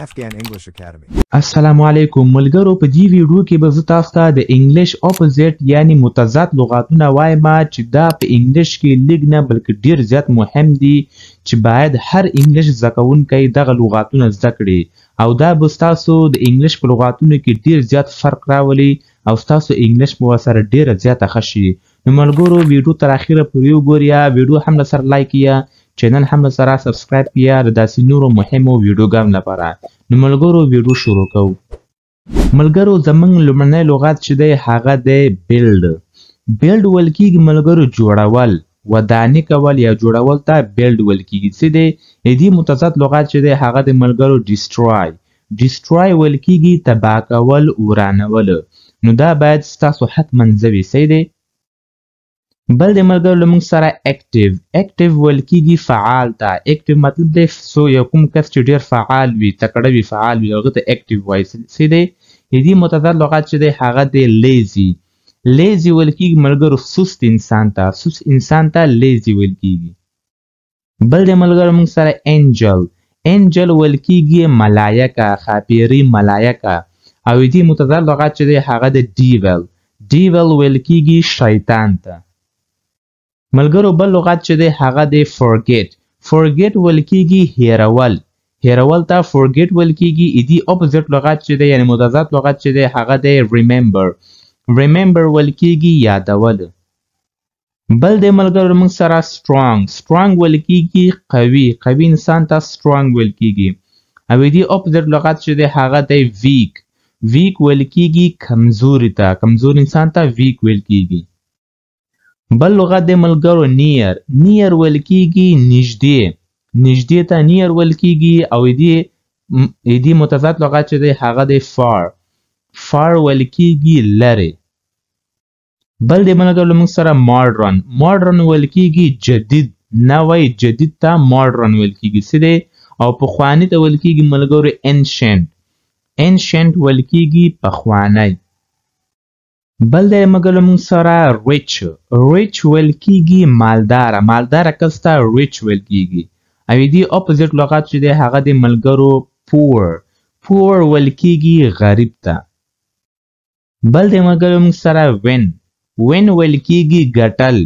Afghan English Academy. السلام علیکم ملګرو، په دې ویډیو کې به زه تاسو ته د انګلیش اپوزیټ یعنی متضاد لغاتونه وایم چې دا په انګلیش کې لږ نه بلکې ډیر زیات مهم دي چې باید هر انګلیش زده کوونکی دغه لغاتونه زده کړي، او دا به ستاسو د انګلیش په لغاتونو کې ډیر زیات فرق راولي او ستاسو انګلیش به ورسره ډیره زیاته ښه شي. نو ملګرو ویډیو تر اخره پورې وګورئ، ویډیو هم له سره لایک کړئ، چینل هم له سره سبسکرایب کړئ د داسې نورو مهمو ویډیوګانو لپاره. نو ملګرو ویډیو شروع کوو. ملګرو زمونږ لومړنی لغت چې دی هغه دی بیلډ. بیلډ ویل کېږي ملګرو جوړول، وداني کول یا جوړول ته بیلډ ویل کېږي. څه دی د دې متضاد لغت چې دی هغه دی ملګرو ډیسټروای. ډیسټروای ویل کېږي تباه کول، ورانول. نو دا باید ستاسو حتما زده وي. صحیح دی. بل د ملګرو له موږ سره اکټیو. اکټیو ویل کېږي فعال ته. اکټیو مطلب دی څو یو کوم کس چې ډېر فعال وي، تکړه وي، فعال وي، هغه ته اکټیو وایي. څه دی د دې متضاد لغت چې دی هغه دی لیزي. لیزي ویل کېږي ملګرو سست انسان ته. سست انسان ته لیزي ویل کېږي. بل د ملګرو موږ سره انجل. انجل ویل کېږي ملایکه، ښاپېري ملایکه. او د دې متضاد لغت چې دی هغه دی ډیول. ډیول ویل کېږي شیطان ته. ملګرو بل لغت چې دی هغه دی فورګیټ. فورګیټ ویل کېږي هېرول. هېرول ته فورګیټ ویل کېږي. د دې اپوزیټ لغت چې دی یعنی متضاد لغت چې دی هغه دی ریممبر. ریممبر ویل کېږي یادول. بل دی ملګرو موږ سره سټرانګ. سټرانګ ویل کېږي قوي. قوي انسان ته سټرانګ ویل کېږي. او د دې اپوزیټ لغت چې دی هغه دی ویک. ویک ویل کېږي کمزوري ته. کمزوري انسان ته ویک ویل کېږي. بل لغت دی ملګرو نیر. نیر ویل کېږي نږدې. نږدې ته نیر ویل کېږي. او د دې متضاد لغت چې دی هغه دی فار. فار ویل کېږي لرې. بل دی ملګرو له موږ سره ماډرن. ماډرن ویل کېږي جدید، نوی، جدید ته ماډرن ویل کېږي. څه دی؟ او پخوانی ته ویل کېږي ملګرو انشنټ. انشنټ ویل کېږي پخوانی. بل دی ملګرو موږ سره ریچ. ریچ ویل کېږي مالداره. مالداره کس ته ریچ ویل کېږي. او د دې اپوزیټ لغت چې دی هغه دی ملګرو پور. پور ویل کېږي غریب ته. بل دی ملګرو موږ سره وین. وین ویل کېږي ګټل،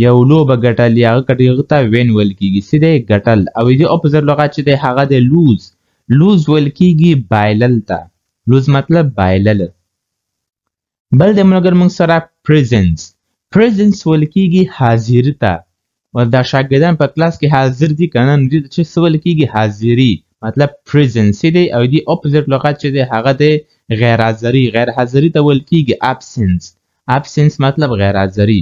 یو لوبه ګټل یا هغه ګټل، هغه ته وین ویل کېږي. څه دی؟ ګټل. او د دې اپوزیټ لغت چې دی هغه دی لوز. لوز ویل کېږي بایلل ته. لوز مطلب بایلل. بل دی ملګرو موږ سره پریزنس. پریزنس ویل کېږي حاضري ته. او دا شاګردان په کلاس کې حاضر دي که نه، نو دې ته چې څه ویل کېږي؟ حاضري، مطلب پریزنس دی. او دې اپوزیټ لغت چې دی هغه دی غیر حاضري. غیر حاضري ته ویل کېږي ابسنس. ابسنس مطلب غیر حاضري.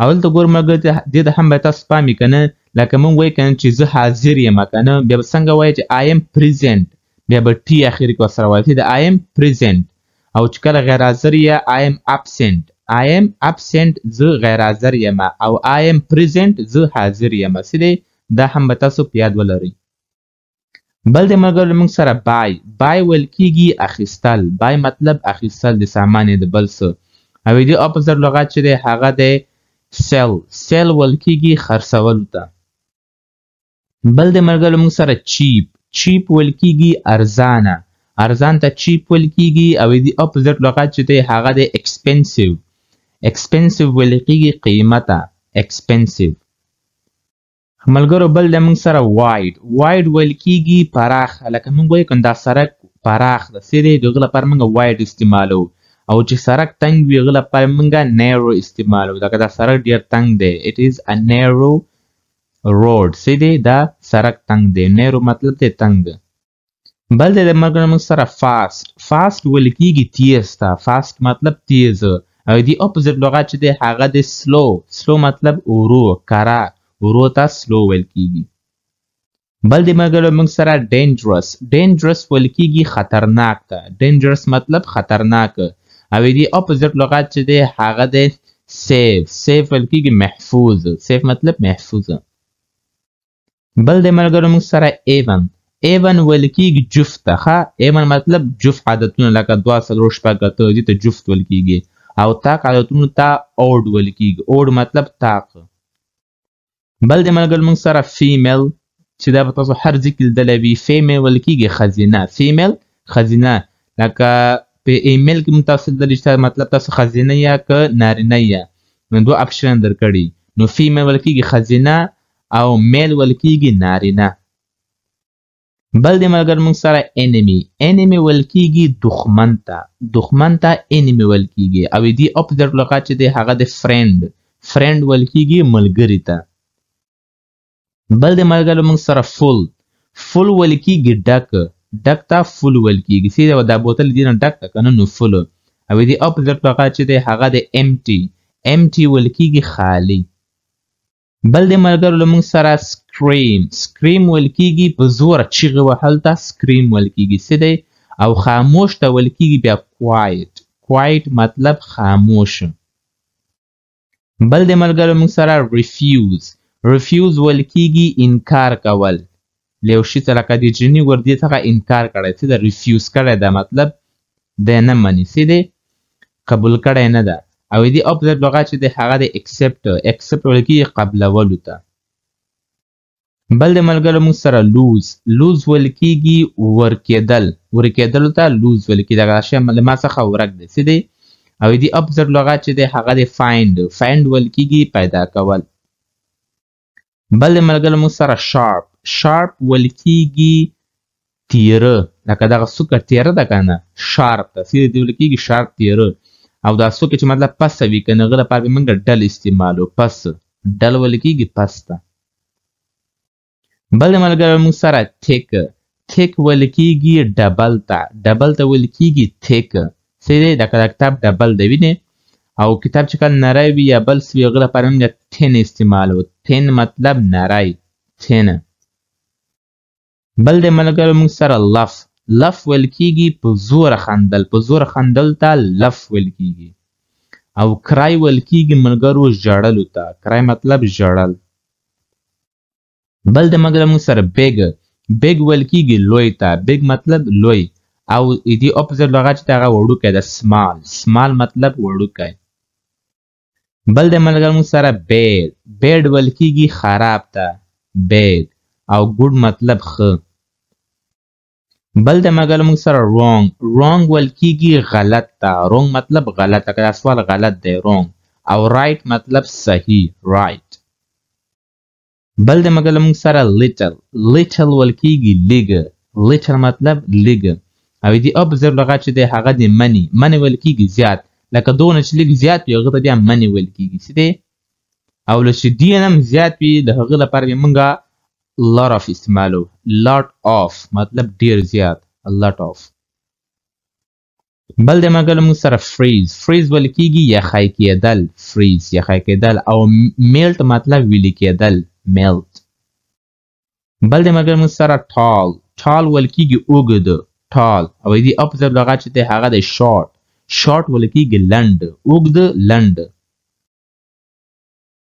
اول ته ګور ملګرو دې ته هم باید تاسو پام وي که نه، لکه موږ وایو که نه چې زه حاضر یم که نه، بیا به څنګه وایو چې آی ایم پریزنټ، بیا به ټي اخر کې ورسره وایو چې آی ایم پریزنټ. او چې کله غیر حاضر یې آی ایم ابسنټ. آی ایم ابسنټ زه غیر حاضر یم، او آی ایم پریزنټ زه حاضر یم. څه دی؟ دا هم به تاسو په یاد ولرئ. بل دی ملګرو موږ سره بای. بای ویل کېږي اخیستل. بای مطلب اخیستل د سامان یا د بل څه. او د دې اپوزیټ لغت چې دی هغه دی سیل. سیل ویل کېږي خرڅولو ته. بل دی ملګرو موږ سره چیپ. چیپ ویل کېږي ارزانه. ارزان ته چیپ ویل کېږي. او د دې اپوزیټ لغت چې دی هغه دی اکسپنسیو. اکسپنسیو ویل کېږي قیمته، اکسپنسیو. ملګرو بل دی موږ سره وایډ. وایډ ویل کېږي پراخ. لکه موږ وایو که دا سړک پراخ ده، څه دی؟ د هغه لپاره موږ وایډ استعمالوو. او چې سړک تنګ وي هغه لپاره موږ نیرو استعمالوو. لکه دا سړک ډېر تنګ دی، it is a narrow road. څه دی؟ دا سړک تنګ دی. نیرو مطلب دی تنګ. بل دی د ملګرو موږ سره فاست. فاست ویل کېږي تیز ته. فاست مطلب تیز. او د دې اپوزیټ لغت چې دی هغه دی سلو. سلو مطلب ورو، کرا، ورو ته سلو ویل کېږي. بل دی ملګرو موږ سره ډینجرس. ډینجرس ویل کېږي خطرناک ته. ډینجرس مطلب خطرناک. او د دې اپوزیټ لغت چې دی هغه دی سیف. سیف ویل کېږي محفوظ. سیف مطلب محفوظ. بل دی ملګرو موږ سره ایون. ایون ویل کېږي جفت ته. ښه، ایون مطلب جفت عددونه، لکه 2 4 6 8، دې ته جفت ویل کېږي. او تاق عددونو ته اوډ ویل کېږي. اوډ مطلب تاق. بل دی ملګرو موږ سره فیمیل. چې دا به تاسو هر ځای کې لیدلی وي. فیمیل ویل کېږي ښځینه، فیمیل ښځینه. لکه په ایمیل کې هم تاسو لیدلی چې مطلب تاسو ښځینه یا که نارینه یا، نو دوه اپشن درکړي. نو فیمیل ویل کېږي ښځینه او میل ویل کېږي نارینه. بل د ملګرو موږ سره انیمي. انیمي ویل کېږي دښمن ته، دښمن ته انیمي ویل کېږي. او دې اپوزیټ لغت چې دی هغه د فرند، فرند ویل کېږي ملګري ته. بل د ملګرو موږ سره فول. فول ویل کېږي ډک، ډک ته فول ویل کېږي. سیده دا بوتل دې نه ډک ده که نه نو فول. او دې اپوزیټ لغت چې دی هغه د امټي، امټي ویل کېږي خالی. بل د ملګرو له موږ سره سکریم. سکریم ویل کېږي په زوره چیغې وهل ته سکریم ویل کېږي. څه دی؟ او خاموش ته ویل کېږي بیا کوایټ. کوایټ مطلب خاموش. بل د ملګرو موږ سره ریفیوز. ریفیوز ویل کېږي انکار کول له یو شي څخه، لکه د جني وردې څخه انکار کړی، څه ده؟ ریفیوز کړی ده، مطلب دی نه مني، څه دی؟ قبول کړی نه ده. او دې اپوزیټ لغت چې دی هغه دی اکسپټ. اکسپټ ویل کېږي قبلولو ته. بل د ملګرو موږ سره لوز. لوز ویل کېږي ورکېدل، ورکېدلو ته لوز ویل کېږي. دغه شی له ما څخه ورک دی، څه دی؟ او دې اپوزیټ لغت چې دی هغه دی فایند. فایند ویل کېږي پیدا کول. بل د ملګرو موږ سره شارپ. شارپ ویل کېږي تیره، لکه دغه څوکه تیره ده که نه، شارپ ته څه دی ویل کېږي؟ شارپ تیره. او دا څوکه چې مطلب پسه وي که نه، هغه لپاره به موږ ډل استعمالو، پس ډل ویل کېږي پس ته. بل د ملګرو موږ سره تیک. تیک ویل کېږي ډبل ته، ډبل ته ویل کېږي تیک. څه دی؟ لکه دا کتاب ډبل دی وینې، او کتاب چې کله نری وي یا بل څه وي هغه لپاره موږ تین استعمالو. تین مطلب نری، تین. بل د ملګرو موږ سره لف. لف ویل کېږي په زوره خندل، په زوره خندل ته لف ویل کېږي. او کرای ویل کېږي ملګرو ژړلو ته، کرای مطلب ژړل. بل د ملګرو موږ سره بیګ. بیګ ویل کېږي لوی ته، بیګ مطلب لوی. او دې اپوزیټ لغت چې هغه وړوکی ده، سمال. سمال مطلب وړوکی. بل د ملګرو موږ سره بیډ. بیډ ویل کېږي خراب ته، بیډ. او ګوډ مطلب ښه. بل د ملګرو موږ سره رونګ. رونګ ویل کېږي غلط ته، رونګ مطلب غلط، لکه دا سوال غلط دی رونګ. او رایټ مطلب صحیح، رایټ. بل د ملګرو موږ سره لیټل. لیټل ویل کېږي لږ، لیټل مطلب لږ. او دې اپوزیټ لغت چې دی هغه دی منی. منی ویل کېږي زیات، لکه دونه چې لږ زیات وي هغه ته بیا منی ویل کېږي، څه دی؟ او له چې دې هم زیات وي د هغه لپاره بیا موږ lot of استعمالو. lot of مطلب ډیر زیات، a lot of. بل د ملګرو موږ سره فریز. فریز ویل کېږي یخی کېدل، فریز یخی کېدل. او میلټ مطلب ویلي کېدل، میلټ. بل د ملګرو موږ سره ټال. ټال ویل کېږي اوږد، ټال. او دې اپوزیټ لغت چې دی هغه دی شارټ. شارټ ویل کېږي لنډ، اوږد لنډ.